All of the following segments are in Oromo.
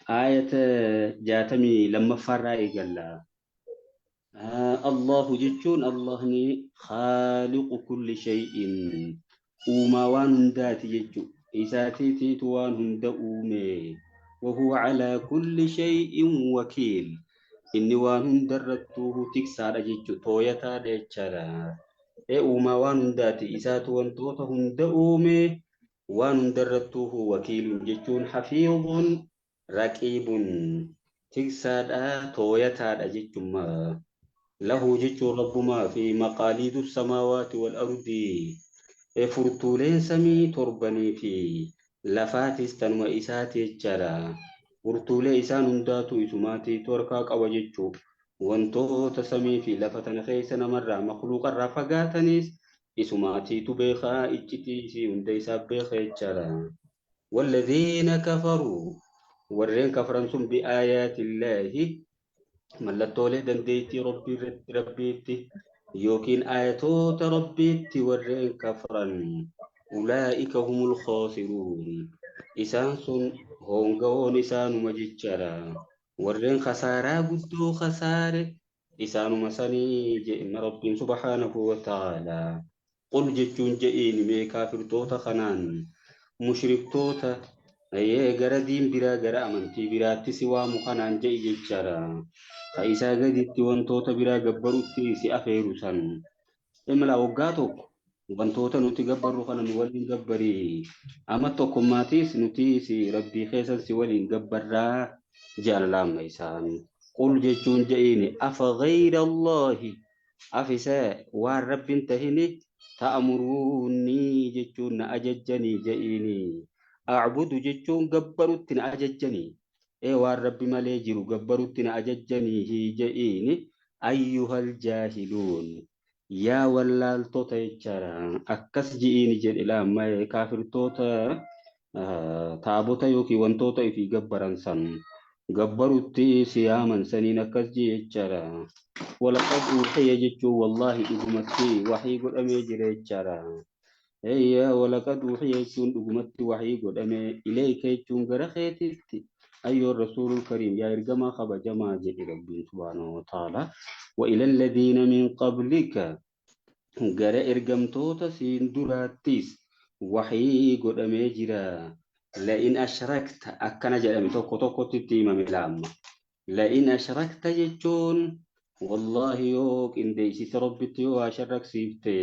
Aayata 62ffaarraa eegalla. Allahu jechuun Allahni khaaliqu kulli shay'in uumaa waan hundaati jechuudha. Isaatiitiitu waan hunda uume. Wahuwa calaa kulli shay'in wakiil. Inni waan hundarrattuu tiksaadha jechuudha. Tooyataadha jechaadha. Uumaa waan hundaati. Isaatu wantoota hunda uume. Waan hundarrattuu wakiilun jechuun hafiidhun raqiibun tiksaadha tooyataadha jechuudha. Lahu jechuun rabbumaa fi maqaaliidu samaawaati wal ardi furtuuleen samii torbanii fi lafaatis tanuma isaati jechaadha. Furtuulee isaan hundaatu isumaatiitu harkaa qaba jechuu. Wantoota samii fi lafa tana keessa namarraa makluuqarraa fagaatanis isumaatiitu beekaa iccitii isii hunda isaa beeka jechaadha. Walladhiina kafaruu warreen kafaran sun bi'aayaatillaahi mallattoolee dandeettii rabbiitti yookiin ayatoota rabbiitti warreen kafaran ulaa'ika humul khaasiruun isaan sun hongawoon isaanuma jechaadha. Warreen khasaaraa guddoo khasaare isaanuma sanii jedhina rabbiin subhaanahu wa ta'aalaa. Qul jechuun je'iin mee kaafirtoota kanaan mushriktoota gara diin biraa gara amantii biraatti si waamu kanaan je'i jechaadha. Ka isaa gaditti wantoota biraa gabbarutti si afeeru san. Imala waggaa tokko wantoota nuti gabbarru kana nu waliin gabbarii. Amma tokkummaatiis nuti si rabbii keessan si waliin gabbarraa jaalalaamma isaan. Qul jechuun je'iin afa ghayra Allaahi afisa waan rabbiin tahini ta'muruunii jechuun na ajajjanii je'iini. A'budu jechuun gabbarutti na ajajjanii. Waan rabbi malee jiru gabbarutti na ajajjanii je'iini. Ayyuhal jaahiluun. Yaa wallaaltota jechaadha. Akkas ji'iini jedhe laamma kaafirtoota taabota yookiin wantoota ifii gabbaran san gabbarutti siyaaman saniin akkas ji'e jechaadha. Walaqad uuxiya jechuun wallaahi dhugumatti waxii godhamee jira jechaadha. Eeyyaa walaqad uuxiya jechuun dhugumatti waxii godhamee ilayka jechuun gara keetitti ayyoo rasuulul kariim yaa ergamaa kabajamaa jedhe rabbiin subhaanahu wa ta'ala. Wa ila alladhiina min qablika gara ergamtoota siin duraattis waxii godhamee jira. La'in ashrakta akkana jedhame tokko tokkotti itti himame laamma. La'in ashrakta jechuun wallaahi yoo qindeessite rabbitti yoo waa sharraksiifte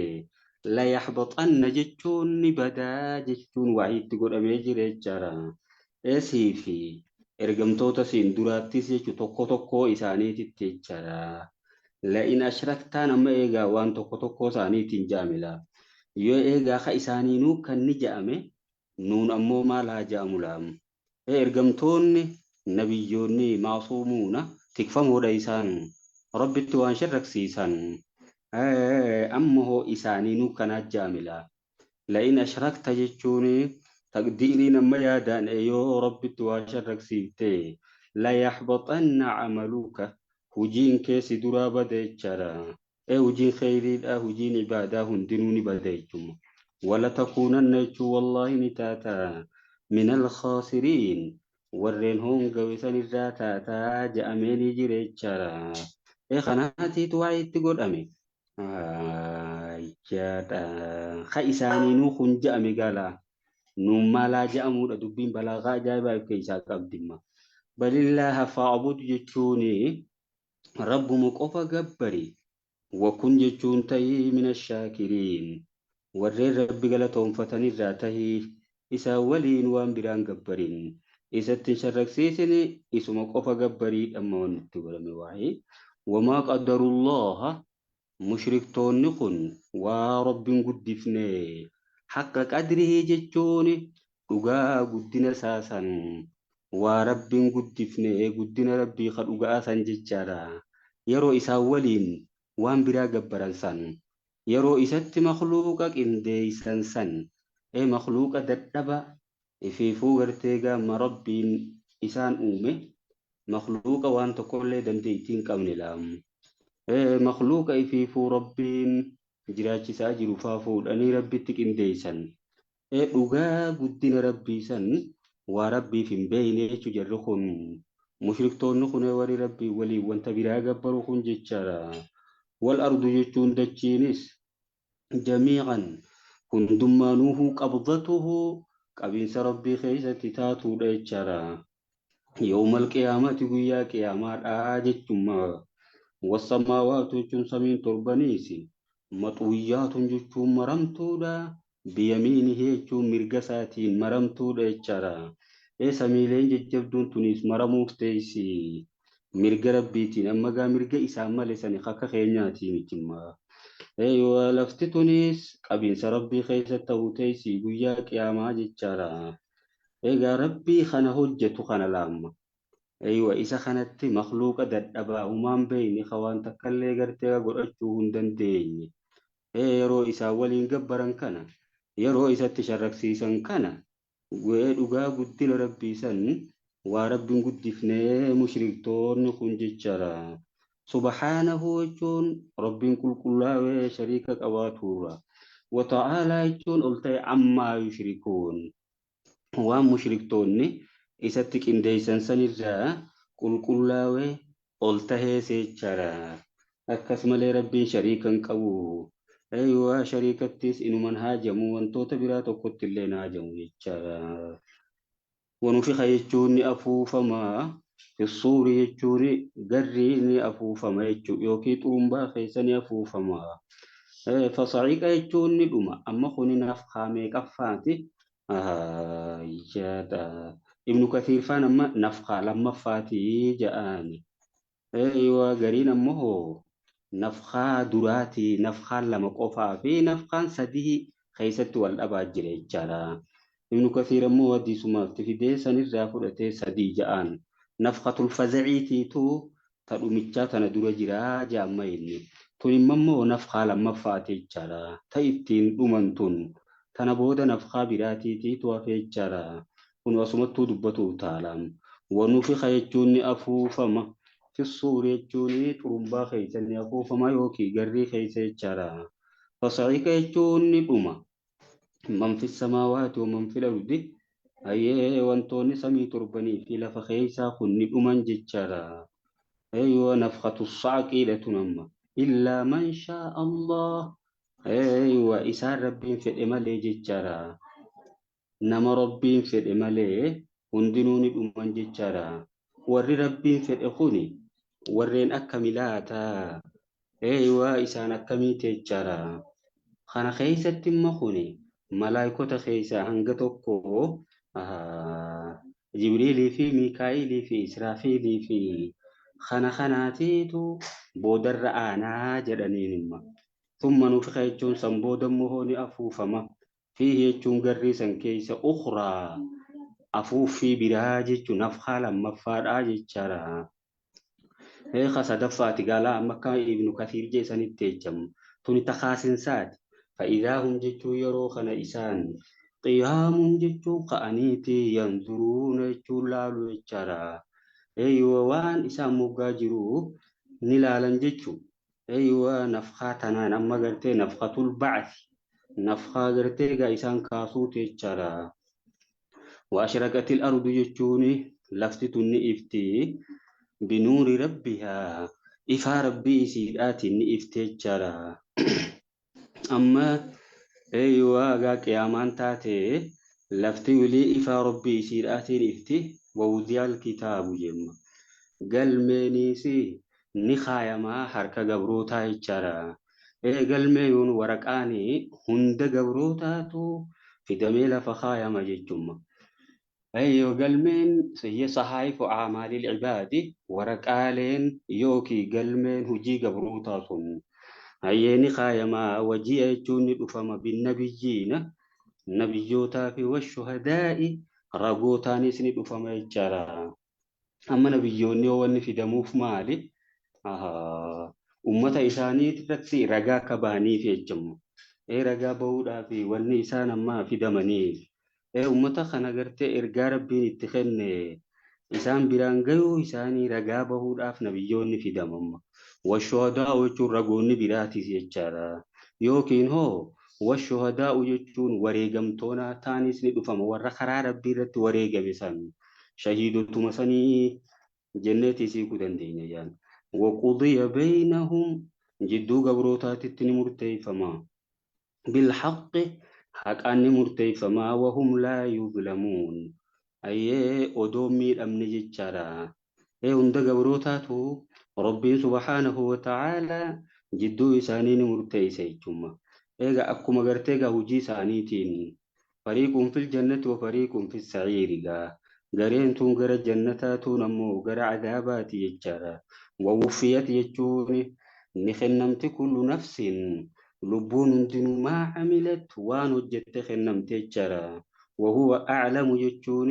la yaxbaxanna jechuun ni badaa jechuun waxii itti godhamee jira jechaadha. Esii fi ergamtoota siin duraattis jechuun tokko tokkoo isaaniititti jechaadha. La'in ashraktaan amma eegaa waan tokko tokkoo isaaniitiin ja'amila. Yoo eegaa ka isaaniinuu kan ni ja'ame nuun ammoo maal haa ja'amu laam. Ergamtoonni nabiyyoonni maasuumuuna tikfamoodha isaan rabbitti waan sharraksiisan. Amma hoo isaaniinuu kanaa ja'amila. La'in ashrakta jechuun taqdiiriin amma yaadaan yoo rabbitti waa sharraksiifte la yaxbaxanna camaluka hujiin kee si duraa bada jechaadha. Hujiin kheyriidha hujiin ibaadaa hundinuu ni bada jechuudha. Wala takuunanna jechuun wallaahi ni taata min alkhaasiriin warreen hongawe sanirraa taataa ja'amee ni jira jechaadha. Kanaatiitu waa itti godhame. Jechaadha. Ka isaaniinuu kun ja'ame gala. Nuun maalaa ja'amuudha dubbiin balaagaa ajaa'ibaa of keessaa qabdimma. Balillaaha fa'bud jechuun rabbuma qofa gabbari. Wakun jechuun tahii mina shaakiriin. Warreen rabbi galatoonfatanirraa tahii isaan waliin waan biraan gabbarin. Isatti hin sharraksiisin isuma qofa gabbarii dhamma wanni itti godhame waa'ee. Wamaa qadarullaha mushriktoonni kun waa rabbiin guddifne haqqa qadrihi jechuun dhugaa guddina isaa san waa rabbiin guddifne guddina rabbii ka dhugaa san jechaadha. Yeroo isaan waliin waan biraa gabbaran san yeroo isatti makluuqa qindeessan san makluuqa dadhaba ifiifuu gartee gaama rabbiin isaan uume makluuqa waan tokkollee dandeettii hin qabne laamu. Makluuqa ifiifuu rabbiin jiraachisaa jiru faa fuudhanii rabbitti qindeessan. Dhugaa guddina rabbii san Waa Rabbiif hin beeyne jechuu jarri kun. Mushriktoonni kun warri Rabbii waliin wanta biraa gabbaru kun jechaadha. Wal ardu jechuun dachiinis jamiican hundummaanuuhu qabdatuhu qabiinsa Rabbii keessatti taatuudha jechaadha. Yawmal qiyaamati guyyaa qiyaamaadhaa jechuun wasamaawaatu jechuun samiin torbaniisi. Maxuwiyyaatun jechuun maramtuudha. Biyamiinihi jechuun mirga isaatiin maramtuudha jechaadha. Samiileen jajjabduun tunis maramuuf teessi. Mirga Rabbiitiin amma gaa mirga isaan malee sani akka keenyaatii mitimma. Lafti tunis qabiinsa Rabbii keessa ta'uu teessi guyyaa qiyaamaa jechaadha. Egaa Rabbii kana hojjetu kana laamma. Eeywa isa kanatti makhluuqa dadhabaa humaan beeyni ka waan takkallee gartee godhachuu hin dandeenye. Yeroo isaan waliin gabbaran kana yeroo isatti sharraksiisan kana dhugaa guddina Rabbii san waa Rabbiin guddifnee mushriktoonni kun jechaadha. Subhaanahu jechuun Rabbiin qulqullaa'ee shariika qabaaturra. Wata'aalaa jechuun ol ta'e ammaa yushrikuun. Waan mushriktoonni isatti qindeessan sanirraa qulqullaa'ee ol tahee jechaadha. Akkasumallee Rabbiin shariika hin qabu. Eeywa shariikattis inuman haajamu wantoota biraa tokkotti illee haajamu jechaadha. Wanufiqa jechuun ni afuufama. Fissuuri jechuun garri ni afuufama jechuudha yookiin xurumbaa keessa ni afuufama. Fasa'iqa jechuun ni dhuma. Amma kuni nafkaa meeqaffaati? Ibnu Kasiir faan amma nafkaa lammaffaati jedhani. Eeywa gariin ammoo nafkaa duraati nafkaan lama qofaa fi nafkaan sadii keessatti wal dhabaa jira jechaadha. Ibnu Kasiir ammoo hadiisumaaf fidee sanirraa fudhatee sadii ja'aan. Nafkatul fazaciitiitu ta dhumichaa tana dura jiraa ja'amma inni. Tun immoo nafkaa lammaffaati jechaadha. Ta ittiin dhuman tun. Tana booda nafkaa biraatiitiitu hafe jechaadha. Kun asumattuu dubbatuuf taala. Wanufiqa jechuun ni afuufama. Fissuuri jechuun xurumbaa keessa ni afuufama yookiin garrii keessa jechaadha. Fasa'iqa jechuun ni dhuma. Man fi samaawaati wa man fil ardi. Hayyee wantoonni samii torbanii fi lafa keessaa kun ni dhuman jechaadha. Eeyyoo nafkatu saaqiidha tun amma. Illaa man shaa Allah. Eeyyoo isaan Rabbiin fedhe malee jechaadha. Nama Rabbiin fedhe malee hundinuu ni dhuman jechaadha. Warri Rabbiin fedhe kuni warreen akka milaataa. Eeyyoo isaan akkamiiti jechaadha. Kana keessatti immoo kuni malaayikota keessaa hanga tokko Jibriilii fi Miikaa'ilii fi Israafiilii fi kana kanaatiitu boodarra aanaa jedhaniin imma. Thumma nufiqa jechuun san booda immoo ni afuufama. Fiihi jechuun garrii san keessa ukhraa afuuffii biraa jechuun nafkaa lammaffaadhaa jechaadha. Heeka sadaffaati galaa amma akka Ibnu Kasiir jeesanitti jechamu. Tuni takaasinsaati. Fa'idaa hum jechuun yeroo kana isaan qiyaamuun jechuun ka'aniiti yanzuruuna jechuun laalu jechaadha. Eeyyoo waan isaan moggaa jiru ni laalan jechuudha. Eeyyoo nafkaa tanaan amma gartee nafkatul ba'ati. Nafkaa gartee egaa isaan kaasuutu jechaadha. Waashraqatil ardu jechuun lafti tun ni ifti. Binuuri rabbihaa ifaa rabbii isiidhaatiin ni ifti jechaadha. Amma eeyyoo egaa qiyaamaan taate lafti wilii ifaa rabbii isiidhaatiin ifti wawudiyaal kitaabu jemma. Galmeenis ni kaayamaa harka gabrootaa jechaadha. Galmee yoon waraqaan hunda gabrootaatu fidamee lafa kaayama jechuudha. Eeyyoo galmeen sahaayifu aamaalil ibaadi waraqaaleen yookiin galmeen hojii gabrootaa sun. Hayyee ni kaayamaa waji'a jechuun ni dhufama binnabiyyiina nabiyyootaa fi washuhadaa'i ragootaanis ni dhufama jechaadha. Amma nabiyyoonni yoo wanni fidamuuf maali? Ummata isaanii irratti ragaa akka bahaniif jechamu. Ragaa bahuudhaaf wanni isaan amma fidamaniif. Ummata kana gartee ergaa Rabbiin itti kenne isaan biraan gayuu isaanii ragaa bahuudhaaf nabiyyoonni fidamamma. Washuhadaa jechuun ragoonni biraatis jechaadha. Yookiin hoo Washuhadaa'u jechuun wareegamtoona ta'anis ni dhufama. Warra karaa rabbii irratti wareegame san shahiidotuma sanii jenneetii siikuu dandeenya jaan. Waqudiya beeynahum jidduu gabrootaatitti ni murteeffama. Bilhaqqi haqaan ni murteeffama. Wahum laa yuzlamuun. Ayyee odoo miidhamne jechaadha. Hunda gabrootaatu Rabbiin subhaanahu wa ta'aalaa jidduu isaanii ni murteessa jechuudha. Egaa akkuma gartee egaa hojii isaaniitiin fariiquun fil jannati wa fariiquun fis sa'iiri gaa gareen tun gara jannataa tun ammoo gara adaabaati jechaadha. Wawuffiyat jechuun ni kennamti kullu nafsin lubbuun hundinuu maa camilat waan hojjette kennamte jechaadha. Wahuwa aclamu jechuun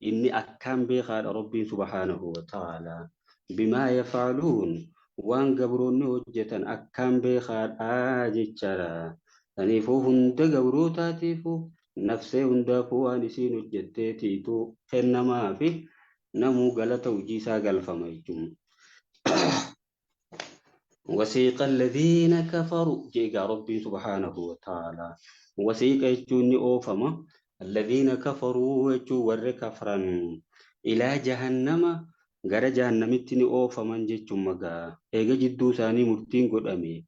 inni akkaan beekaadha Rabbiin subhaanahu wa ta'aalaa. Bimaa yafaaluun waan gabroonni hojjetan akkaan beekaadha jechaadha. Kanaafuu hunda gabrootaatiifuu nafsee hundaafuu waan isiin hojjetteetiitu kennamaa fi namuu galata hojii isaa galfama jechuudha. Wasiiqa alladhiina kafaru jeegaa Rabbiin subhaanahu wa ta'aalaa. Wasiiqa jechuun ni oofama. Alladhiina kafaruu jechuun warri kafran ilaa jahannama gara jahannamitti ni oofaman jechuun magaa. Eega jidduu isaanii murtiin godhame.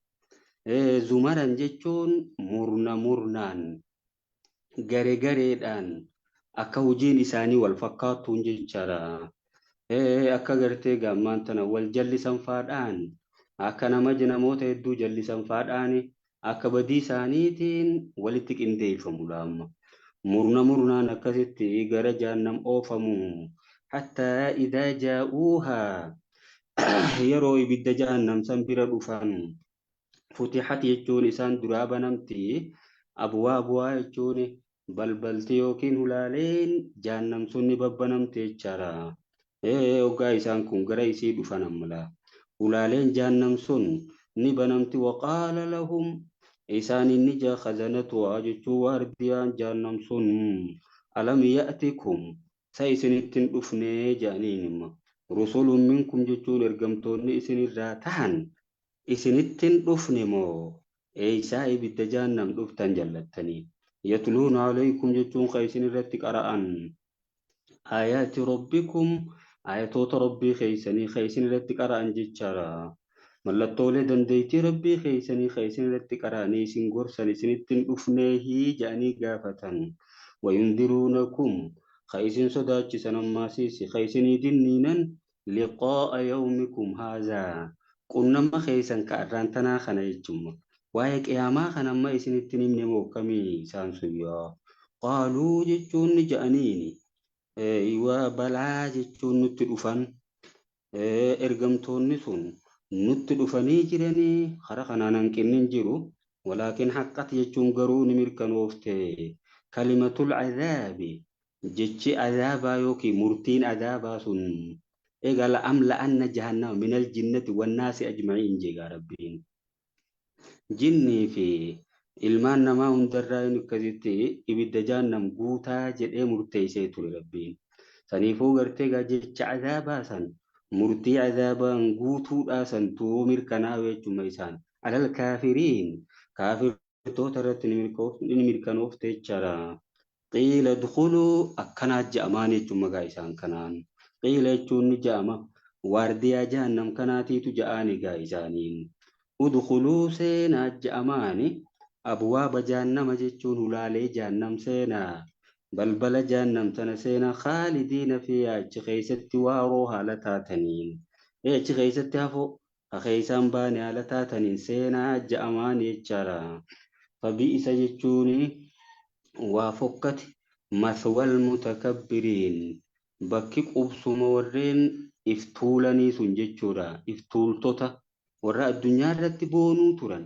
Zumaran jechuun murna murnaan gare gareedhaan akka hojiin isaanii wal fakkaatuun jechaadha. Akka gartee gaammaan tana wal jallisan faadhaan akka nama namoota hedduu jallisan faadhaan akka badii isaaniitiin walitti qindeeffamu laamma. Murna murnaan akkasitti gara jahannam oofamu. Hattaa idaa jaa'uuhaa yeroo ibidda jahannam san bira dhufan futixat jechuun isaan duraa banamti. Abwaabuhaa jechuun balbalti yookiin hulaaleen jahannam sun ni babbanamte jechaadha. Hoggaa isaan kun gara isii dhufan ammalaa. Hulaaleen jahannam sun ni banamti. Waqaala lahum isaan inni jaa khazanatuhaa jechuun waardiyaan jahannam sun alam ya'tikum sa isinitti hin dhufnee jedhaniin imma. Rusulun minkum jechuun ergamtoonni isinirraa tahan isinitti hin dhufne moo eeysaa ibidda jahannam dhuftan jallattanii. Yatluuna alaykum jechuun ka isin irratti qara'an aayaati rabbikum ayatoota rabbii keeysanii ka isin irratti qara'an jechaadha. Mallattoolee dandeettii rabbii keeysanii ka isin irratti qara'anii isin gorsan isinitti hin dhufneehii jedhanii gaafatan. Wayundiruunakum ka isin sodaachisan ammaasiis ka isinii dinniinan liqaa'a yawmikum haazaa qunnama keeysan ka arraan tanaa kana jechuudha. Waa'ee qiyaamaa kana amma isinitti himne moo akkamii isaan sun yaa? Qaaluu jechuun ni ja'aniini. Waa balaa jechuun nutti dhufan. Ergamtoonni sun nutti dhufanii jiranii karaa kanaan hanqinni hin jiru. Walaakin haqqat jechuun garuu ni mirkanoofte. Kalimatul azaabi jechi azaabaa yookiin murtiin azaabaa sun egaa la'amla'anna jahannama minal jinnati wannaasi ajma'iin jeegaa Rabbiin. Jinnii fi ilmaan namaa hundarraa inni akkasitti ibidda jahannam guutaa jedhee murteessee ture Rabbiin. Saniifuu gartee egaa jecha azaabaa san murtii azaabaan guutuudhaa santuu mirkanaa'u jechuudha isaan. Alal kaafiriin kaafirtoota irratti ni mirkanoofte jechaadha. Qiila dukhuluu akkanaa je'amaan jechuun maqaa isaan kanaan. Qiila jechuun ni je'ama. Waardiyaa jahannam kanaatiitu je'aan egaa isaaniin. Udkhuluu seenaa je'amaani abwaaba jahannama jechuun hulaalee jahannam seenaa. Balbala jahannam tana seenaa khaalidiina fiihaa achi keessatti waaroo haala taataniin. Achi keessatti hafoo keeysaan baane haala taataniin seenaa je'amaan jechaadha. Fabi'isa jechuun waa fokkati mathwal mutakabbiriin bakki qubsuma warreen iftuulanii sun jechuudha. Iftuultota warra addunyaa irratti boonuu turan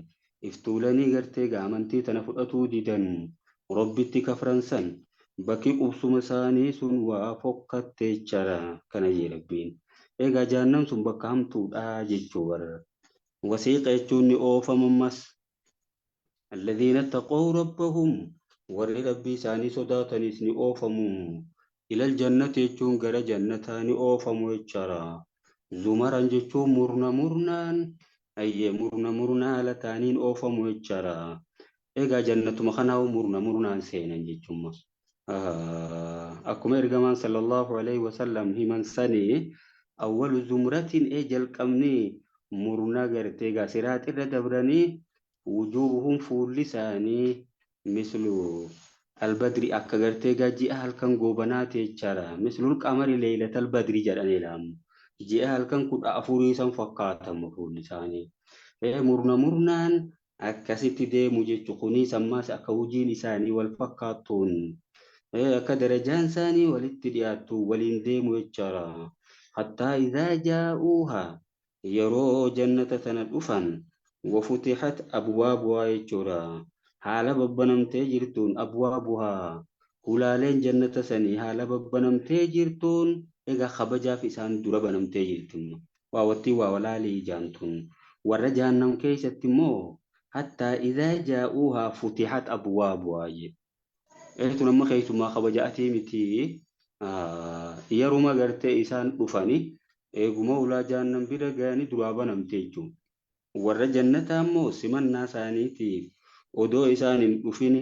iftuulanii gartee amantii tana fudhatuu didan rabbitti kafran san bakki qubsuma isaanii sun waa fokkatte jechaadha. Kana jee Rabbiin. Egaa jahannam sun bakka hamtuudha jechuu warra. Wasiiqa jechuun ni oofamammas. Alladhiina taqaw rabbahum warri rabbii isaanii sodaatanis ni oofamu. Ilal jannati jechuun gara jannataa ni oofamu jechaadha. Zumaran jechuun murna murnaan ayyee murna murnaa haala ta'aniin oofamu jechaadha. Egaa jannatuma kanaa murna murnaan seenan jechuudha. Akkuma ergamaan sallallahu alaihi wasallam himan sanii awwalu zumratiin jalqabni murna gartee egaa siraaxirra dabranii wujuuhuhum fuulli isaanii mislu albadri akka gartee egaa ji'a halkan goobanaa jechaadha. Mislul qamari leeylatal badri jedhanii ilaamu. Ji'a halkan 14 san fakkaatamu fuulli isaanii. Murna murnaan akkasitti deemu jechuun kunis ammas akka hojiin isaanii wal fakkaattuun akka darajaan isaanii walitti dhiyaattu waliin deemu jechaadha. Hattaa idhaa jaa'uuha yeroo jannata tana dhufan wafutixat abwaabuhaa jechuudha. Haala babbanamtee jirtuun abwaabuhaa hulaaleen jannata sanii haala babbanamtee jirtuun egaa kabajaaf isaan dura banamtee jirtun. Waa wattii waa walaalii jaantun. Warra jahannam keessatti immoo hattaa idhaa jaa'uuhaa futixat abwaabuhaa jedhu. Tun amma keessumaa kabaja'atii miti yeruma gartee isaan dhufani eeguma ulaa jahannam bira ga'anii duraa banamte jechuudha. Warra jannataa immoo simannaa isaaniitiif odoo isaan hin dhufin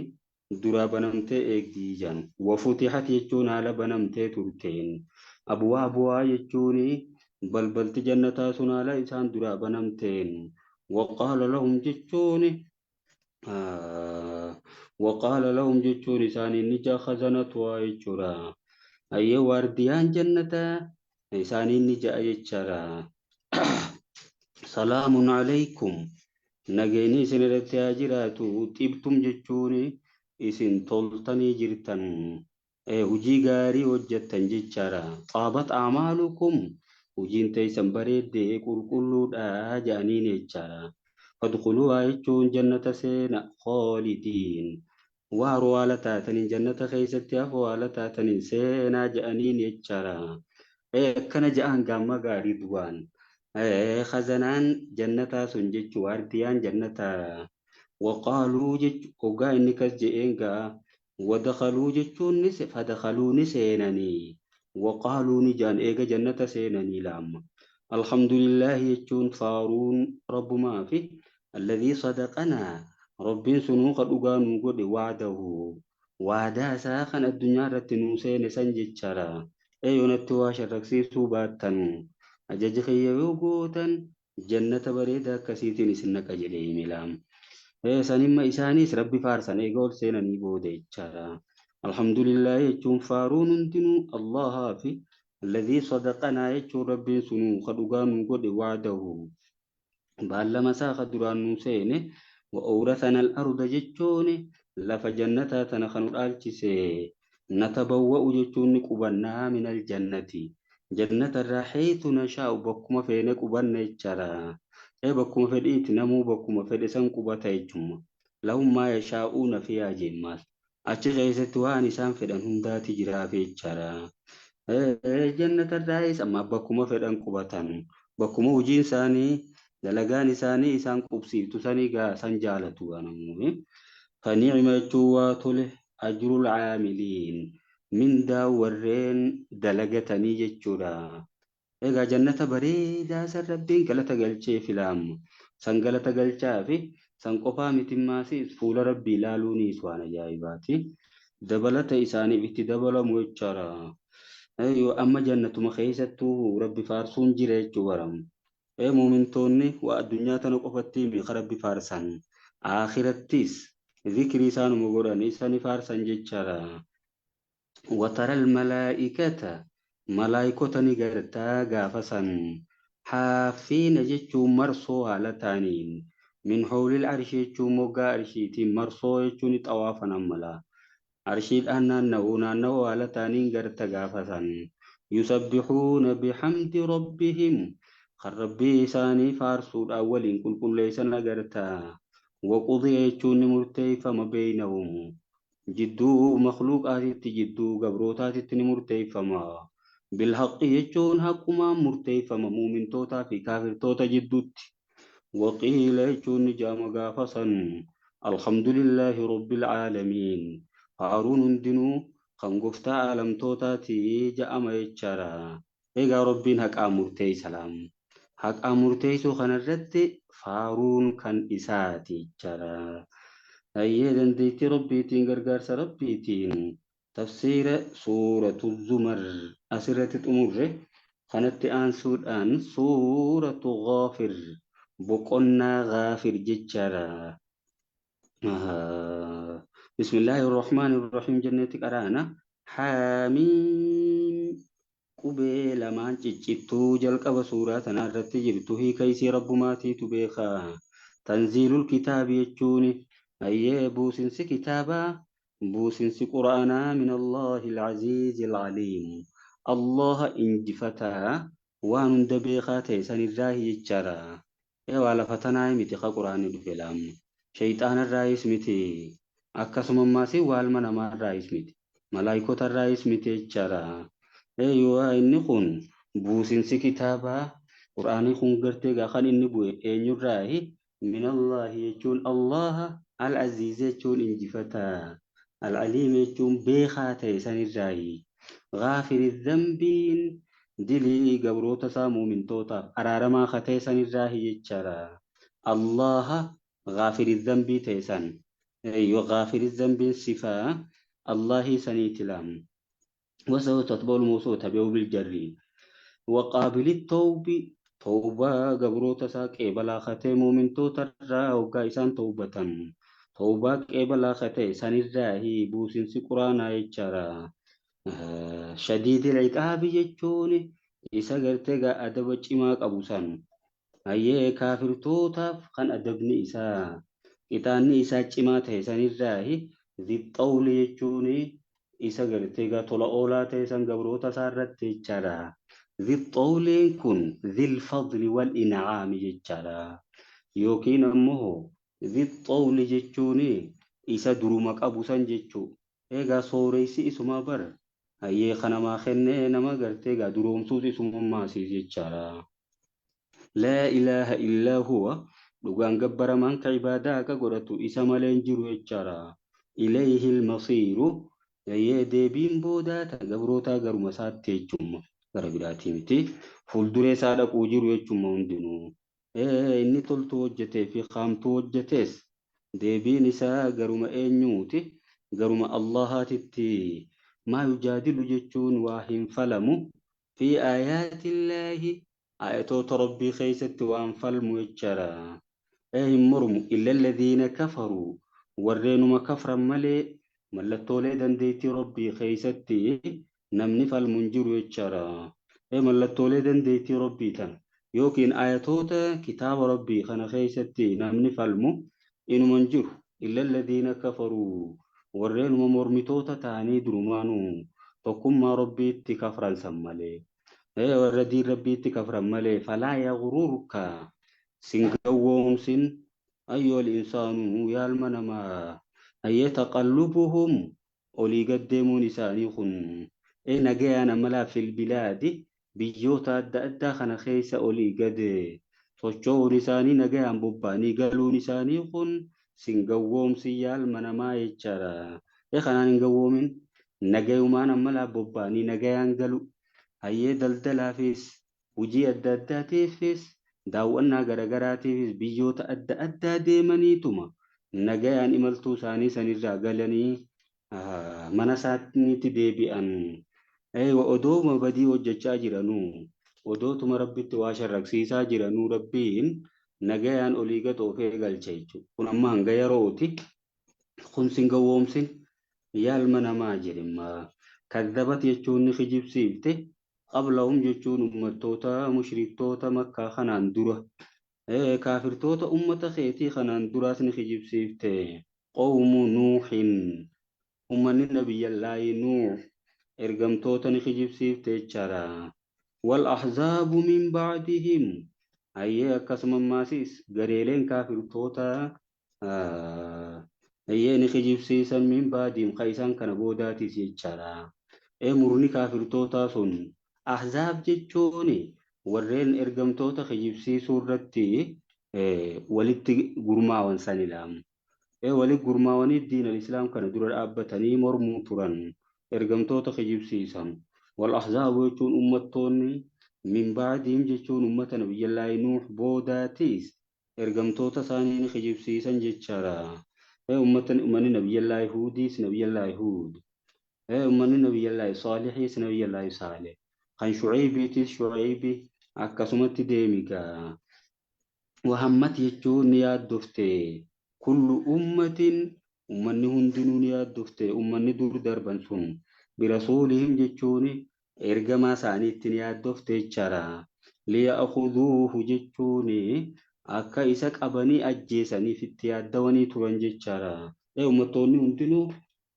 duraa banamtee eegdii jedhan. Wafutixat jechuun haala banamtee turteen. Abwaabuhaa jechuun balbalti jannataa sun haala isaan duraa banamteen. Waqaala lahum jechuun وقال لهم جتون إساني نجا خزنتها يجورا أي وارديان جنة إساني نجا يجورا سلام عليكم نجيني سنرتي أجراتو تبتم جتوني إسن تلتني جرتن hojii gaarii hojjettan jechaadha. Xaabat amaalukum hojiin teessan bareeddee qulqulluudha jedhaniin jechaadha. Fadkhuluuhaa jechuun jannata seena khoolidiin. Waaroo haala taataniin jannata keessatti hafoo haala taataniin seenaa jedhaniin jechaadha. Akkana jedhan gaamma gaarii duwwaan. Khazanaan jannataa sun jechuun waardiyaan jannataa. Waqaaluu jechuun hoggaa inni kas je'een gaa. ودخلوا جتون فدخلوا نسينني وقالوا نجان إيجا جنة سينني لام الحمد لله يجون فارون رب ما فيه الذي صدقنا رب سنوق الأغان قد وعده وعدا ساخن الدنيا رتنوسين سنجتشرا أيون التواشر ركسيسو باتن أجج خيوغوتا جنة بريدة كسيتين سنك أجلي ملام sanimma isaanis rabbi faarsan eega ol seenanii booda jechaadha. Alhamdulillah jechuun faaruun hundinuu Allahaa fi alladhii sadaqanaa jechuun rabbiin sunuu ka dhugaa nuu godhe waadahu. Baallama isaa ka duraan nuu seene wa awrathana al-arda jechuun lafa jannataa tana kan nu dhaalchise natabawwa'u jechuun ni qubannaa min aljannati. Jannata irraa haythu nashaa'u bakkuma feene qubanna jechaadha. Bakkuma fedhiitti namuu bakkuma fedhe san qubata jechuudha. Lahum maa yashaa'uuna fiihaa jemmaas. Achi keessatti waan isaan fedhan hundaati jiraaf jechaadha. Jannata irraayis amma bakkuma fedhan qubatan. Bakkuma hojiin isaanii dalagaan isaanii isaan qubsiiftu sanii gaa san jaalatu namoonni. Fani'ima jechuun waa tole ajrul caamiliin. Mindaa warreen dalagatanii jechuudha. Egaa jannata bareedaa san rabbiin galata galchee filaamu. San galata galchaa fi san qofaa mitimmaasiis fuula rabbii ilaaluunis waan ajaa'ibaati. Dabalata isaaniif itti dabalamu jechaadha. Amma jannatuma keessattuu rabbi faarsuun jira jechuu baramu. Muumintoonni waa addunyaa tana qofatti mi'a rabbi faarsan. Akhirattis zikrii isaanuma godhan isani faarsan jechaadha. Watara almalaa'ikata malaayikota ni gartaa gaafa san haafiina jechuun marsoo haala ta'aniin min hawlil arshii jechuun moggaa arshiitiin marsoo jechuun xawaafan ammala arshiidhaan naanna'uu naanna'uu haala ta'aniin garta gaafa san yusabbixuuna bihamdi rabbihim kan rabbii isaanii faarsuudhaan waliin qulqulleessan agarta waqudiya jechuun ni murteeffama beeynahum jidduu makluuqaatitti jidduu gabrootaatitti ni murteeffama. بالحق يجون حقما مرتيفما مؤمن توتا في كافر توتا جدوت وقيل يجون جام غافصا الحمد لله رب العالمين هارون دينو خنغفتا عالم توتا تي جام يچرا ايغا ربين حق امرتي سلام حق امرتي سو خنرت فارون كان اساتي چرا Hayyee dandeettii Rabbiitiin gargaarsa Rabbiitiin tafsiira suuratu Zumar asirratti xumurre kanatti aansuudhaan suuratu Ghaafir boqonnaa Ghaafir jechaadha. Bismillaahi Rahmaani Rahiim jenneetti qaraana. Haamiim qubee lamaan ciccittuu jalqaba suuraa tanaa irratti jirtu hiika isii rabbumaatiitu beeka. Tanziilul kitaabi jechuun hayyee buusinsi kitaabaa buusinsi quraanaa min Allaahi al-Aziizi al-Aliim. Allaha injifataa waan hunda beekaa ta'e sanirraa jechaadha. Waa lafa tanaa miti ka quraanni dhufe laamu. Shayxaanarraayis miti. Akkasuma ammaas waalma namaarraayis miti. Malaayikotarraayis miti jechaadha. Yoo inni kun buusinsi kitaabaa quraanni kun gartee gaa kan inni bu'e eenyurraayi min Allaahi jechuun Allaha al-Aziiz jechuun injifataa. Al-Aliim jechuun beekaa ta'e sanirraayi. Ghaafiri dhanbiin dilii gabroota isaa muumintootaaf araaramaa ka ta'e sanirraayi jechaadha. Allaha ghaafiri dhanbii ta'e san. Yoo ghaafiri dhanbiin sifaa Allaahii saniiti laamu. وسوف تتبع الموسو تبعو بالجر وقابل التوب توبة قبروتا سا قبلا خته مؤمن تو ترى وقا إسان توبة توبة قبلا خته سن الراهي بوسن سي قرآن يجرا شديد العقاب يجوني إسا قرتega أدب cimaa qabu san hayyee kaafirtootaaf kan adabni isaa qixaanni isaa cimaa ta'e sanirraahi zixxawli jechuuni isa gartee egaa tola oolaa ta'e san gabroota isaa irratti jechaadha. Zixxawliin kun zilfadli wal incaami jechaadha. Yookiin ammoo zixxawli jechuun isa duruma qabu san jechuu. Egaa sooressi isuma bar hayyee kanamaa kennee nama gartee egaa duroomsuus isuma maasiis jechaadha. Laa ilaaha illaa huwa dhugaan gabbaramaan ka ibaadaa akka godhatu isa malee hin jiru jechaadha. Ilayhi almasiiru hayyee deebiin boodaa ta gabrootaa garuma isaatti jechuudha. Gara biraatii miti. Fuulduree isaa dhaquu jiru jechuudha hundinuu. Inni toltuu hojjetee fi qaamtuu hojjetes deebiin isaa garuma eenyuuti? Garuma Allahaatitti. Maa yujaadilu jechuun waa hin falamu. Fi aayaatillaahi aayatoota Rabbii keessatti waan falmu jechaadha. Hin mormu illa alladhiina kafaruu warreenuma kafran malee mallattoolee dandeettii Rabbii keessatti namni falmu hin jiru jechaadha. Mallattoolee dandeettii Rabbii tana yookiin ayatoota kitaaba Rabbii kana keessatti namni falmu inuma hin jiru. Illa alladhiina kafaruu warreenuma mormitoota ta'anii durumaanuu tokkummaa Rabbiitti kafran san malee. Warra diin Rabbiitti kafran malee falaa yaghururka sin gowwoomsin ayyuhal insaanu yaa ilma namaa hayyee taqallubuhum olii gad deemuun isaanii kun nagayaan amalaa fil bilaadi biyyoota adda addaa kana keessa olii gad socho'uun isaanii nagayaan bobba'anii galuun isaanii kun sin gowwoomsin yaa ilma namaa jechaadha. Kanaan hin gowwoomin nagayumaan amalaa bobba'anii nagayaan galu hayyee daldalaafis hojii adda addaatiifis daawwannaa garagaraatiifis biyyoota adda addaa deemaniituma nagayaan imaltuu isaanii sanirraa galanii mana isaaniitti deebi'an. Odooma badii hojjechaa jiranuu odootuma Rabbitti waa sharraqsiisaa jiranuu Rabbiin nagayaan olii gad oofee galcha jechuudha. Kun amma hanga yerooti. Kun sin gowwoomsin yaa ilma namaa jedhimma. Kadhabat jechuun ni kijibsiifte. Qablahum jechuun uummattoota mushriktoota makkaa kanaan dura. Kaafirtoota ummata keetii kanaan duraas ni kijibsiifte. Qawmu Nuuhin ummanni nabiyyallaahi Nuuh ergamtoota ni kijibsiifte jechaadha. Wal ahzaabu min ba'dihim hayyee akkasuma ammaasis gareeleen kaafirtoota hayyee ni kijibsiisan min ba'dihim ka isaan kana boodaatis jechaadha. Murni kaafirtootaa sun ahzaab jechuun warreen ergamtoota kijibsiisuu irratti walitti gurmaawan sanidha. Walitti gurmaawanii diin al-islaam kana dura dhaabbatanii mormuu turan ergamtoota kijibsiisan. Wal ahzaabu jechuun uummattoonni min ba'dihim jechuun uummata nabiyyallaahi Nuuh boodaatiis ergamtoota isaanii ni kijibsiisan jechaadha. Ummanni Nabiyyallaahi Huudiis Nabiyyallaahi Huud. Ummanni Nabiyyallaahi Saalihiis Nabiyyallaahi Saalih. Kan Shucaybiitis Shucaybi akkasumatti deemi gaa. Wahammat jechuun ni yaaddofte. Kullu ummatin ummanni hundinuu ni yaaddofte. Ummanni dur darban sun birasuulihim jechuun ergamaa isaaniitti ni yaaddofte jechaadha. Liya'khuduuhu jechuun akka isa qabanii ajjeesaniif itti yaaddawanii turan jechaadha. Uummattoonni hundinuu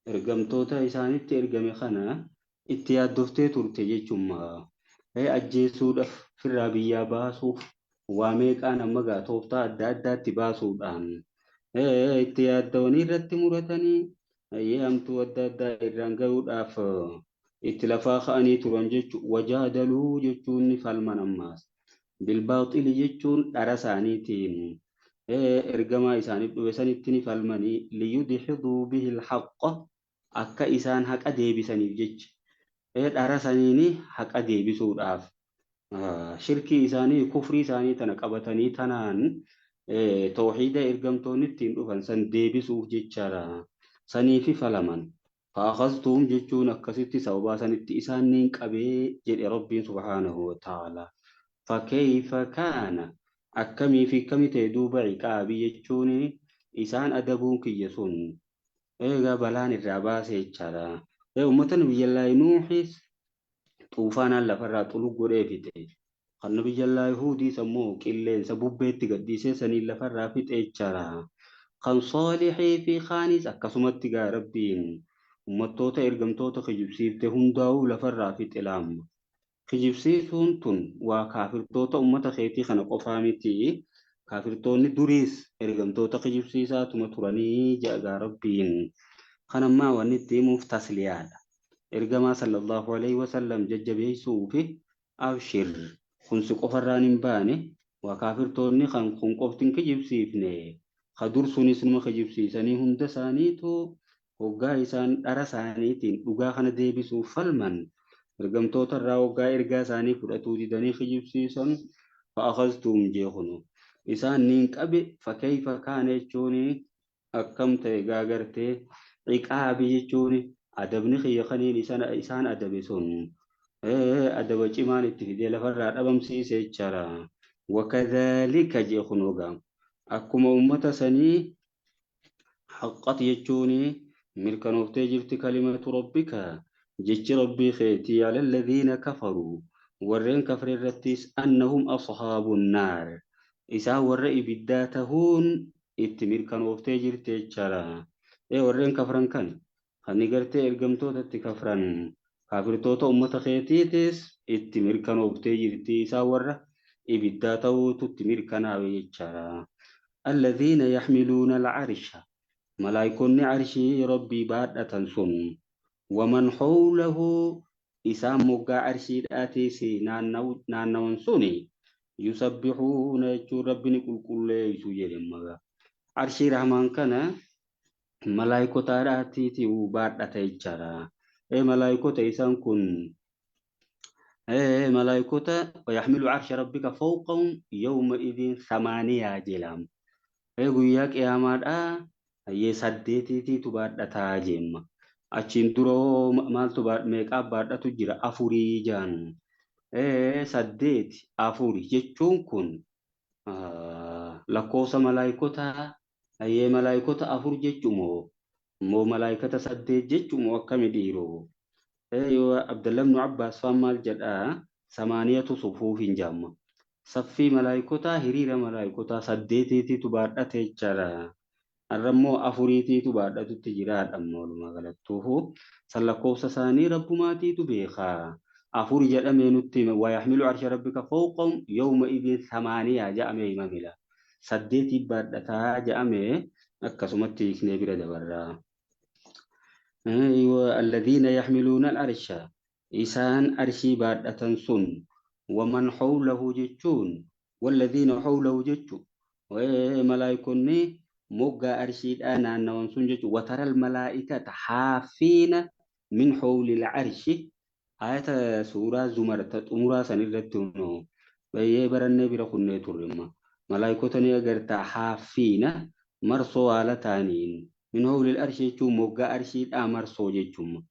ergamtoota isaanitti ergame kana itti yaaddoftee turte jechuudha. Ajjeesuudhaaf firraa biyyaa baasuuf waa meeqaan amma gaa tooftaa adda addaatti baasuudhaan itti yaaddawanii irratti muratanii hamtuu adda addaa irraan gahuudhaaf itti lafaa ka'anii turan jechuudha. Wajaadaluu jechuun ni falman ammaas. Bilbaaxili jechuun dhara isaaniitiin ergamaa isaaniif dhufe sanitti ni falmanii liyudhiduu bihi alhaqqa akka isaan haqa deebisaniif jecha. Dhara saniini haqa deebisuudhaaf shirkii isaanii kufrii isaanii tana qabatanii tanaan tawxiida ergamtoonni ittiin dhufan san deebisuuf jechaadha. Saniifi falaman. Fa'akhaztuhum jechuun akkasitti sababaa sanitti isaan niin qabee jedhe Rabbiin subhaanahu wa ta'ala. Fakkeeyfa kaana akkamii fi akkami ta'e duuba ciqaabii jechuun isaan adabuun kiyya sun eegaa balaan irraa baase jechaadha. Uummata Nabiyyallaahi Nuuhis xuufaanaan lafarraa xulug godhee fixe. Kan Nabiyyallaahi Huudiis ammoo qilleensa bubbeetti gadhiisee saniin lafarraa fixe jechaadha. Kan Saalihii fi Kaanis akkasumatti gaa Rabbiin uummattoota ergamtoota kijibsiifte hundaa'uu lafarraa fixe laamma. Kijibsiisuun tun waa kaafirtoota uummata keetii kana qofaa miti. Kaafirtoonni duriis ergamtoota kijibsiisaatuma turanii jedha gaa Rabbiin. Kan ammaa wanni itti himuuf tasliyaadha. Ergamaa sallallahu alaihi wasallam jajjabeessuu fi abshir kun si qofarraan hin baane waa kaafirtoonni kan kun qofti hin kijibsiifne ka dur sunis numa kijibsiisanii hunda isaaniitu hoggaa isaan dhara isaaniitiin dhugaa kana deebisuuf falman ergamtoota irraa hoggaa ergaa isaanii fudhatuu didanii kijibsiisan fa'akhaztuhum jeekunu isaan niin qabe fakkeeyfa kaana jechuun akkam ta'e gaagartee ciqaabi jechuun adabni kiyya kaniin isaan adabe sun adaba cimaan itti fidee lafarraa dhabamsiise jechaadha. Wakadhaalika jeekunu hoggaa akkuma uummata sanii haqqat jechuun mirkanooftee jirti kalimatu rabbika jechi rabbii keetii ala alladhiina kafaruu warreen kafre irrattis annahum ashaabun naar isaan warra ibiddaa tahuun itti mirkanooftee jirti jechaadha. Warreen kafran kan kan gartee ergamtootatti kafran kafirtoota uummata keetiitis itti mirkanooftee jirti isaan warra ibiddaa ta'uutu itti mirkanaawe jechaadha. Alladhiina yaxmiluuna alcarsha malaayikoonni arshii rabbii baadhatan sun waman hawlahu isaan moggaa arshiidhaatiis naannawan suni yusabbixuuna jechuun rabbi ni qulqulleessu jedhe magaa. Arshii rahmaan kana malaayikotaadhaatiiti baadhata jechaadha. Malaayikota isaan kun malaayikota ويحمل عرش ربك فوقهم يومئذ ثمانية jedhama. Guyyaa qiyaamaadhaa saddeetiitiitu baadhataa jeemma. Achiin dura maaltu meeqaa baadhatu jira? Afurii jaan. Saddeeti afuri jechuun kun lakkoofsa malaayikotaa malaayikota afur jechumoo moo malaayikota saddeet jechumoo akkami dhiiroo? Yoo Abdallah ibn Abbaas faan maal jedhaa? Samaaniyatu sufuufin jaamma. Saffii malaayikotaa hiriira malaayikotaa saddeetiitiitu baadhate jechaadha. Har'a immoo afuriitiitu baadhatutti jiraadha ammoo walumaa galattuufu. San lakkoofsa isaanii rabbumaatiitu beekaa. Afur jedhamee nutti hima. Wayaxmilu arsha rabbika fawqahum yawma idin samaaniyaa jedhamee himamila. Saddeetii baadhataa jedhamee akkasumatti hiiknee bira dabarraa. Alladhiina yaxmiluuna al-arsha isaan arshii baadhatan sun waman hawlahu jechuun walladhiina hawlahu jechuun malaayikonni moggaa arshiidhaa naannawan sun jechuun watara almalaa'ikata haafiina min hawli al-arshi ayata suuraa zumar ta xumuraa san irratti hunoo baay'ee barannee bira kunnee turre malaayikota ni agartaa haafiina marsoo haala ta'aniin Min hawlil arshii jechuun moggaa arshiidhaa marsoo jechuun.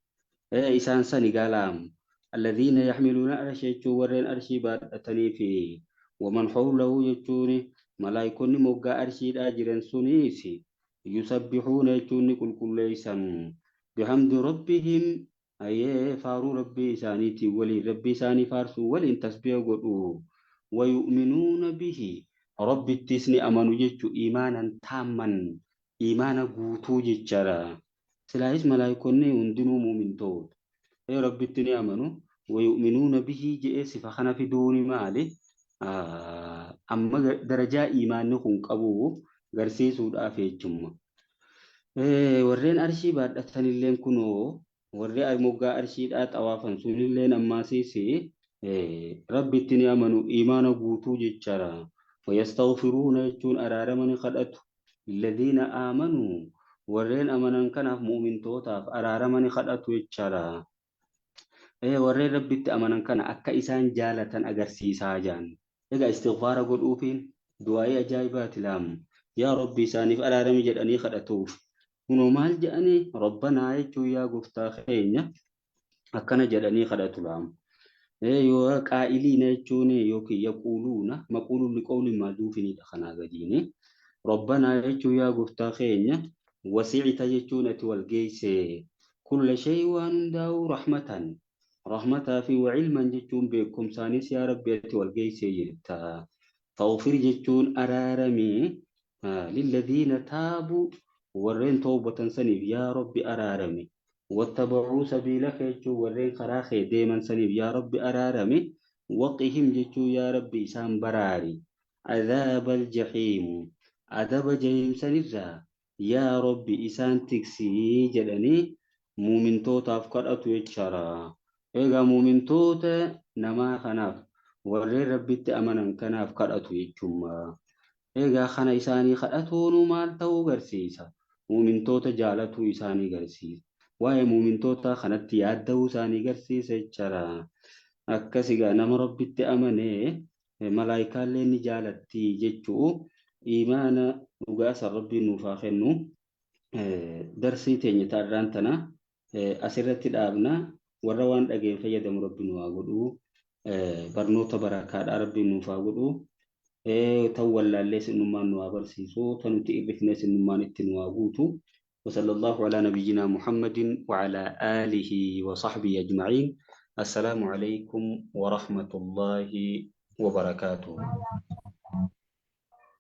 Isaan sani galaam. Alladhiina yaxmiluuna arsha jechuun warreen arshii baadhatanii fi waman hawlahu jechuun malaayikonni moggaa arshiidhaa jiran suniis yusabbixuuna jechuun ni qulqulleessan. Bihamdi rabbihim ayyee faaruu rabbii isaaniitiin waliin rabbii isaanii faarsuu waliin tasbiha godhu. Wayu'minuuna bihi rabbittis ni amanu jechuu iimaanan taamman iimaana guutuu jechaadha. Silaayis malaayikonni hundinuu muumintoota. Rabbitti ni amanu. Wayu'minuuna bihi je'ee sifa kana fiduuni maali? Amma darajaa iimaanni kun qabu garsiisuudhaaf jechuudha. Warreen arshii baadhatanilleen kunoo warri moggaa arshiidhaa xawaafan sunilleen ammaasiis rabbitti ni amanu iimaana guutuu jechaadha. Wayastaghfiruuna jechuun araarama ni kadhatu. Alladhiina aamanuu warreen amanan kanaaf mu'mintootaaf araarama ni kadhatu jechaadha. Warreen rabbitti amanan kana akka isaan jaalatan agarsiisaa jiran. Egaa istighfaara godhuufiin du'aa'ii ajaa'ibaati laamu. Yaa Rabbi isaaniif araarami jedhanii kadhatuuf. Kunoo maal jedhanii Rabbanaa jechuun yaa gooftaa keenya akkana jedhanii kadhatu laamu. Yoo qaa'iliina jechuun yookiin yaquuluuna maquuluun liqoowliin maaduufinidha kanaa gadiini. Rabbanaa jechuun yaa gooftaa keenya wasi'ita jechuun ati wal geesse kulla shay waan hundaa'u rahmatan rahmataa fi wacilman jechuun beekumsaanis yaa Rabbi ati wal geessee jirta. Faghfir jechuun araaramii lilladhiina taabuu warreen toobatan saniif yaa Rabbi araarami. Wattabacuu sabiilaka jechuun warreen karaa kee deeman saniif yaa Rabbi araarami. Waqihim jechuun yaa Rabbi isaan baraari. Adhaaba aljahiim adaba jahiim sanirraa yaa Rabbi isaan tiksii jedhanii muumintootaaf kadhatu jechaadha. Egaa muumintoota namaa kanaaf warreen Rabbitti amanan kanaaf kadhatu jechuudha. Egaa kana isaanii kadhatuun maal ta'uu garsiisa? Muumintoota jaalatuu isaanii garsiisa. Waa'ee muumintoota kanatti yaadda'uu isaanii garsiisa jechaadha. Akkas egaa nama Rabbitti amanee malaayikaallee ni jaalatti jechuu imaana dhugaa san Rabbiin nuuf haa kennu. Darsii teenya taarraan tana asirratti dhaabna. Warra waan dhageen fayyadamu Rabbi nu haa godhu. Barnoota barakaadhaa Rabbiin nuuf haa godhu. Tan wallaallee sinnummaan nu haa barsiisu. Tan nuti irrifnee sinnummaan itti nu haa guutu. وصلى الله على نبينا محمد وعلى آله وصحبه أجمعين. السلام عليكم ورحمة الله وبركاته.